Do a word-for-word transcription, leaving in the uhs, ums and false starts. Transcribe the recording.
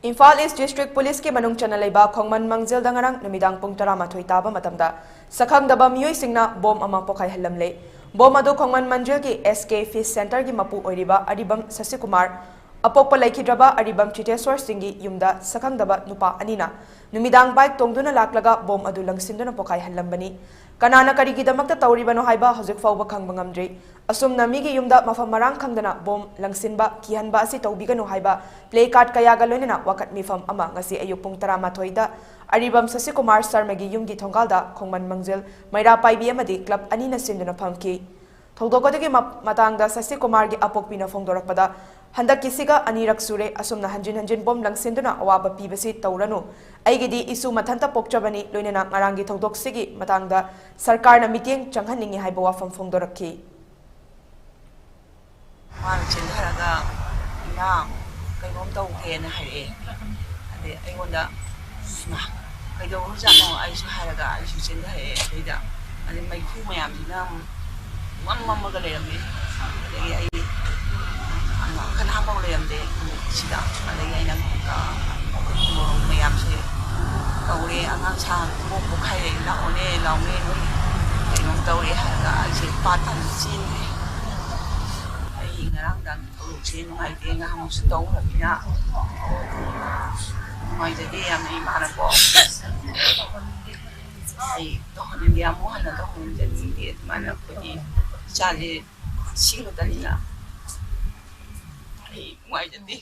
ꯏꯝꯐꯥꯜ ꯏꯁ district ꯄꯨꯂꯤꯁꯀꯤ ꯃꯅꯨꯡ ꯆꯟꯅ ꯂꯩꯕ ꯈꯣꯡꯃꯟ ꯃꯪꯖꯤꯜꯗ ꯉꯔꯥꯡ ꯅꯨꯃꯤꯗꯥꯡ ꯄꯨꯡ ꯇꯔꯥꯃꯥꯊꯣꯏ ꯇꯥꯕ ꯃꯇꯝꯗ ꯁꯛꯈꯪꯗꯕ ꯃꯤꯑꯣꯏꯁꯤꯡꯅ ꯕꯣꯝ ꯑꯃ ꯄꯣꯈꯥꯏꯍꯜꯂꯝꯂꯦ꯫ ꯕꯣꯝ ꯑꯗꯨ ꯈꯣꯡꯃꯟ ꯃꯪꯖꯤꯜꯒꯤ ꯑꯦꯁ ꯀꯦ ꯐꯤꯁ ꯁꯦꯟꯇꯔꯒꯤ ꯃꯄꯨ ꯑꯣꯏꯔꯤꯕ ꯑꯔꯤꯕꯝ ꯁꯁꯤꯀꯨꯃꯥꯔ, ꯑꯄꯣꯛꯄ ꯂꯩꯈꯤꯗ꯭ꯔꯕ ꯑꯔꯤꯕꯝ ꯆꯤꯇꯦꯁ꯭ꯋꯔ ꯁꯤꯡꯒꯤ ꯌꯨꯝꯗ ꯁꯛꯈꯪꯗꯕ ꯅꯨꯄꯥ ꯑꯅꯤꯅ ꯅꯨꯃꯤꯗꯥꯡ ꯕꯥꯏꯛ ꯇꯣꯡꯗꯨꯅ ꯂꯥꯛꯂꯒ ꯕꯣꯝ ꯑꯗꯨ ꯂꯪꯁꯤꯟꯗꯨꯅ ꯄꯣꯈꯥꯏꯍꯜꯂꯝꯕꯅꯤ꯫ ꯀꯅꯥꯅ ꯀꯔꯤꯒꯤꯗꯃꯛꯇ ꯇꯧꯔꯤꯕꯅꯣ ꯍꯥꯏꯕ ꯍꯧꯖꯤꯛ ꯐꯥꯎꯕ ꯈꯪꯕ ꯉꯝꯗ꯭ꯔꯤ꯫ ꯑꯁꯨꯝꯅ ꯃꯤꯒꯤ ꯌꯨꯝꯗ ꯃꯐꯝ ꯃꯔꯥꯡ ꯈꯪꯗꯅ ꯕꯣꯝ ꯂꯪꯁꯤꯟꯕ, ꯀꯤꯍꯟꯕ ꯑꯁꯤ ꯇꯧꯕꯤꯒꯅꯨ ꯍꯥꯏꯕ ꯄ꯭ꯂꯦ ꯀꯥꯔꯗ ꯀꯌꯥꯒ ꯂꯣꯏꯅꯅ ꯋꯥꯀꯠ ꯃꯤꯐꯝ ꯑꯃ ꯉꯁꯤ ꯑꯌꯨꯛ ꯄꯨꯡ ꯇꯔꯥꯃꯥꯊꯣꯏꯗ ꯑꯔꯤꯕꯝ ꯁꯁꯤꯀꯨꯃꯥꯔ ꯁꯔꯃꯒꯤ ꯌꯨꯝꯒꯤ ꯊꯣꯡꯒꯥꯜꯗ ꯈꯣꯡꯃꯟ ꯃꯪꯖꯤꯜ, ꯃꯩꯔꯥ ꯄꯥꯏꯕꯤ ꯑꯃꯗꯤ ꯀ꯭ꯂꯕ ꯑꯅꯤꯅ ꯁꯤꯟꯗꯨꯅ ꯐꯝꯈꯤ꯫ ꯊꯧꯗꯣꯛ ꯑꯗꯨꯒꯤ ꯃ-, ꯃꯇꯥꯡꯗ ꯁꯁꯤꯀꯨꯃꯥꯔꯒꯤ ꯑꯄꯣꯛꯄꯤꯅ ꯐꯣꯡꯗꯣꯔꯛꯄꯗ, "ꯍꯟꯗꯛꯀꯤꯁꯤꯒ ꯑꯅꯤꯔꯛ ꯁꯨꯔꯦ ꯑꯁꯨꯝꯅ ꯍꯟꯖꯤꯟ ꯍꯟꯖꯤꯟ ꯕꯣꯝ ꯂꯪꯁꯤꯟꯗꯨꯅ ꯑꯋꯥꯕ ꯄꯤꯕꯁꯤ ꯇꯧꯔꯅꯨ꯫ ꯑꯩꯒꯤꯗꯤ ꯏꯁꯨ ꯃꯊꯟꯇ ꯄꯣꯛꯆꯕꯅꯤ, ꯂꯣꯏꯅꯅ ꯉꯔꯥꯡꯒꯤ ꯊꯧꯗꯣꯛꯁꯤꯒꯤ ꯃꯇꯥꯡꯗ ꯁꯔꯀꯥꯔꯅ ꯃꯤꯠꯌꯦꯡ ꯆꯪꯍꯟꯅꯤꯡꯏ" ꯍꯥꯏꯕ ꯋꯥꯐꯝ ꯐꯣꯡꯗꯣꯔꯛꯈꯤ꯫ ꯃꯥꯅ ꯆꯦꯟꯊꯔꯒ, "ꯏꯃꯥ, ꯀꯩꯅꯣꯝ ꯇꯧꯈ꯭ꯔꯦꯅ" ꯍꯥꯏꯔꯛꯑꯦ꯫ ꯑꯗꯩ ꯑꯩꯉꯣꯟꯗ, "ꯏꯃꯥ, ꯀꯩꯗꯧꯔꯖꯥꯠꯅꯣ?" ꯑꯩꯁꯨ ꯍꯥꯏꯔꯒ ꯑꯩꯁꯨ ꯆꯦꯟꯊꯔꯛꯑꯦ꯫ ꯑꯗꯩꯗ ꯑꯗꯩ ꯃꯩꯈꯨ ꯃꯌꯥꯝꯁꯤꯅ ꯑꯃꯨꯛ ꯄꯨꯡꯃꯝ ꯃꯝꯃꯒ ꯂꯩꯔꯝꯃꯦ꯫ ꯑꯗꯒꯤ ꯑꯩ ꯀꯅꯥꯐꯥꯎ ꯂꯩꯔꯝꯗꯦ ꯁꯤꯗ꯫ ꯑꯗꯒꯤ ꯑꯩꯅ, ꯑ, ꯃꯌꯥꯝꯁꯦ ꯀꯧꯔꯦ, "ꯑꯉꯥꯡ ꯁꯥ ꯕꯣꯝ ꯄꯣꯈꯥꯏꯔꯦ, ꯂꯥꯛꯑꯣꯅꯦ, ꯂꯥꯎꯅꯦ, ꯅꯣꯏ ꯀꯩꯅꯣꯝ ꯇꯧꯔꯦ" ꯍꯥꯏꯔꯒ ꯑꯩꯁꯦ ꯄꯥꯠ ꯇꯥꯅ ꯆꯦꯟꯈ꯭ꯔꯦ꯫ ꯑꯩ ꯉꯔꯥꯡꯗ ꯊꯧꯗꯣꯛꯁꯦ ꯅꯨꯡꯉꯥꯏꯇꯦ, ꯉꯍꯥꯟꯃꯨꯛꯁꯨ ꯇꯧꯈ꯭ꯔꯕꯅꯤꯅ ꯅꯨꯡꯉꯥꯏꯖꯗꯦ ꯌꯥꯝꯅ ꯏꯃꯥꯅꯀꯣ꯫ ꯑꯩ ꯇꯧꯍꯟꯅꯤꯡꯗꯦ, ꯑꯃꯨꯛ ꯍꯟꯅ ꯇꯧꯍꯟꯅꯤꯡꯖꯅꯤꯡꯗꯦ꯫ ꯑꯗꯨꯃꯥꯏꯅ ꯑꯩꯈꯣꯏꯗꯤ ꯏꯆꯥꯁꯦ ꯁꯤꯈ꯭ꯔꯕꯅꯤꯅ ꯑꯩ ꯅꯨꯡꯉꯥꯏꯖꯗꯦ꯫